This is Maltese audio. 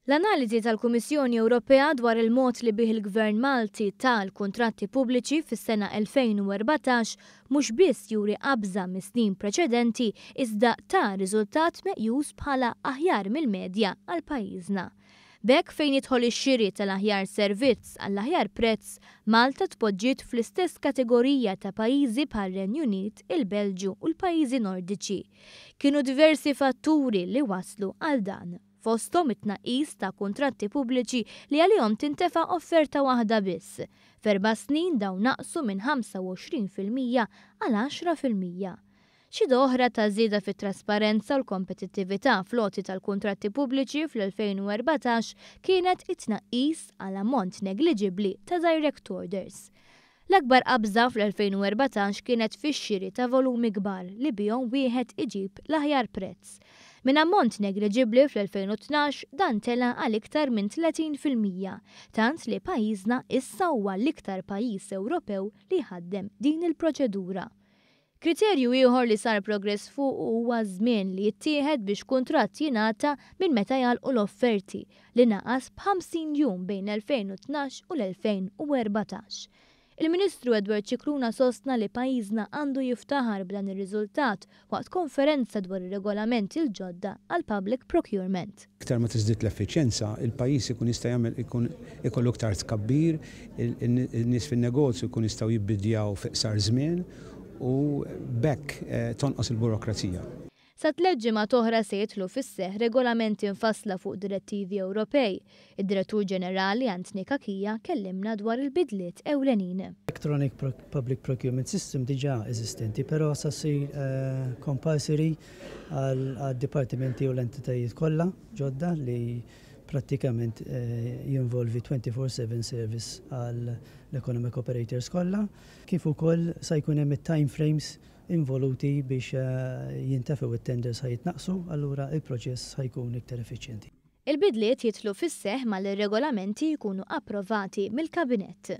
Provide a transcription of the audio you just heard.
L-analiżi tal-Kummissjoni Ewropea dwar il-mod li bih il-Gvern Malti ta l-kuntratti pubbliċi fis-sena 2014 mhux biss juri qabża mis-snin preċedenti iżda ta riżultat meqjus bħala aħjar mill-medja għal pajjiżna. B'hekk fejn jidħol ix-xiri tal-aħjar servizz għall-aħjar prezz, Malta tpoġġiet fl-istess kategorija ta' pajjiżi bħar-Renju Unit, il-Belġju u l-pajjiżi Nordiċi. Kienu diversi fatturi li wasslu għal dan, fosthom it-tnaqqis ta' kuntratti pubbliċi li għalihom tintefa' offerta waħda biss. F'erba' snin dawn naqsu minn 25% għal 10%. Xhieda oħra ta' żieda fit-trasparenza u l-kompetittività fl-għoti tal-kuntratti pubbliċi fl-2014 kienet it-tnaqqis għal ammont negliġibbli ta' direct orders. L-akbar qabża fl-2014 kienet fix-xiri ta' volumi kbar li bihom wieħed iġib l-aħjar prezz. Minn ammont negliġibbli fl-2012 dan tela' għal iktar minn 30%, tant li pajjiżna issa huwa l-iktar pajjiż Ewropew li jħaddem din il-proċedura. Kriterju ieħor li sar progress fuqu huwa ż-żmien li jittieħed biex kuntratt jingħata minn meta jagħlqu l-offerti, li naqas b'50 jum bejn l-2012 u l-2014. Il-Ministru Edward Scicluna sostna li pajjiżna għandu jiftaħar b'dan ir-riżultat waqt konferenza dwar ir-regolamenti l-ġodda għall-public procurement. Iktar ma tiżdied l-effiċjenza, il-pajjiż ikun jista' jagħmel ikun ikollu iktar tkabbir, in-nies fin-negozju jkunu jistgħu jibbidjaw fi qsar żmien u b'hekk tonqos il-burokrazija. Sa tlett ġimgħat oħra se jidħlu fis-seħħ regolamenti mfassla fuq direttivi Ewropej. Id-Direttur Ġenerali Anthony Cachia kellimna dwar il-bidliet ewlenin. Electronic Public Procurement System diġà eżistenti, però sa ssir compulsory għad-dipartimenti u l-entitajiet kollha ġodda li prattikament jinvolvi 24/7 service għall-economic operators kollha, kif ukoll sa jkun hemm it-time frames involuti biex jintefgħu it-tenders ħa jitnaqqsu, allura il-proċess ħa jkun iktar effiċjenti. Il-bidliet jidħlu fis-seħħ malli r-regolamenti jkunu approvati mill-Kabinett.